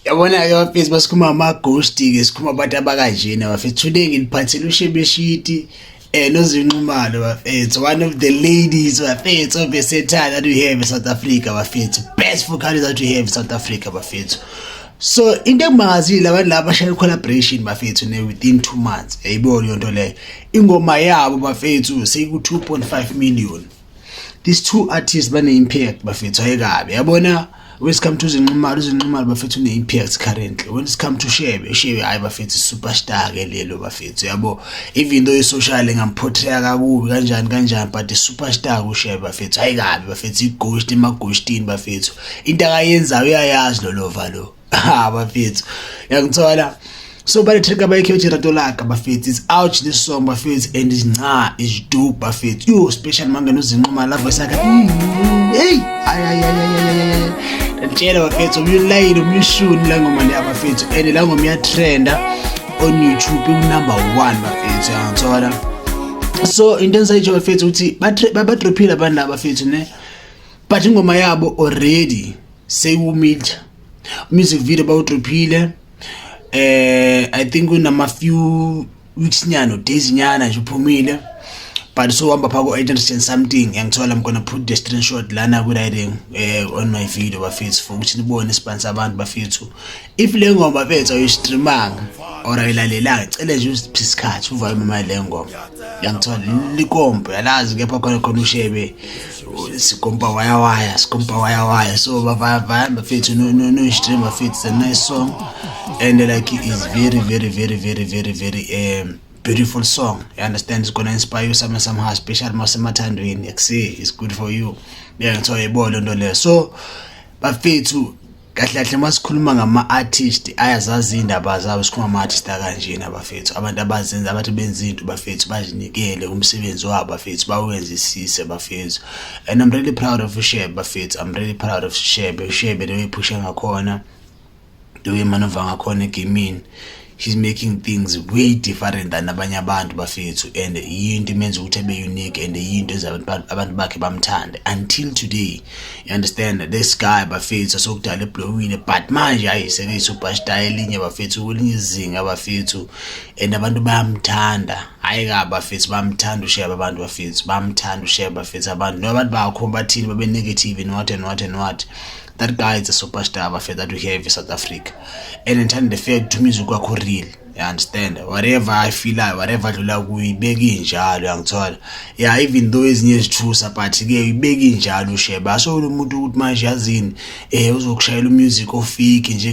Yabona-ke bafethu, basikhuluma ama-ghost-ke, sikhuluma abantu abakanjena bafethu. Today nginiphathele uShebeshxt noZee Nxumalo bafethu, one of the ladies bafethu of versatile that we have in South Africa bafethu, best vocalist that we have in South Africa bafethu. So into engimangazile, abantu laba bashaya collaboration bafethu ne within 2 months. Yayibona leyo nto leyo, ingoma yabo bafethu seyiku 2.5 million. These two artists bane-impact bafethu, ayikabi. Yabona, when it's come to Zee Nxumalo, uZee Nxumalo bafethu une-impact currently. When it's come to Shebe, Shebe hayi bafethu, superstar ke lelo bafethu, yabo. Even though i-social ingamportraya kakubi kanjani kanjani, but i-superstar kuShebe bafethu, ayikabi bafethu, i-ghost emaghostini bafethu. Into akayenzayo uyayazi lo lova lo, ha bafethu, yangithola. So bale track abayikhethe, Rato Laka bafethu, is out this song bafethu, and is nca is dope bafethu. Yo, special mangena uZee Nxumalo la, voice yakhe, hey, ay ay ay ay ay, ngitshela bafethu, umlayini umshuni la ngoma leya bafethu, and la ngoma iyatrenda on YouTube, ku number 1 bafethu, yangithola. So into engisayitsho bafethu ukuthi badrophile abantu laba bafethu ne, but ingoma yabo already seyumilta music video bawudrophile. I think unama few weeks nyana, days nyana nje uphumile, but so hamba phako 800 and something, yangithola. I'm gonna put the screenshot lana ku writing on my video bafethu, for ukuthi nibone isibani abantu bafethu. If le ngoma bafethu ayistreamanga or ayilalelanga, cela nje usiphe isikhathi uvaye mama le ngoma, yangithola. Likompo yalazi, kepha khona khona uShebe sikompa waya waya, sikompa waya waya. So bavaya vaya bafethu, no no no stream bafethu. It's a nice song and like is very very very very very very beautiful song, you understand? It's gonna inspire you somehow, especially masemathandweni, akusi it's good for you, yeah. Ngithiwa yibona lento leyo. So bafethu, kahle kahle masikhuluma ngama-artist ayazazi iy'ndaba zabo, sikhuluma ngama-artist akanjena bafethu, abantu abazenza, abathi benza into bafethu, bazinikele umsebenzi wabo bafethu, bawenzisise bafethu. And I'm really proud of uShebe bafethu, I'm really proud of Shebe. UShebe, the way ephushe ngakhona, the way manova ngakhona egamini, he's making things way different than abanye abantu bafethu, and yinto imenza ukuthi abe unique, and yinto enza abantu bakhe bamthande until today, you understand? This guy bafethu sokudala eblowile, but manje hayi, sekuyi-superstar elinye bafethu, kwelinye izinga bafethu, and abantu bayamthanda. Hayi kabi bafethu, bayamthanda uShebe abantu bafethu, bayamthanda uShebe bafethu abantu. No, abantu bakho bathini, babe negative and what and what and what, that guy is a superstar bafethu that we have in South Africa. And ngithanda the fact music wakho real, you understand? Whatever I feel like, whatever adlula kuyo, ibeka injalo, yangithola. Yeah, even though ezinye zithusa, but ke ibeka injalo uShebe. Aso lo muntu ukuthi manje yazini uzokushayela umusic ofike nje.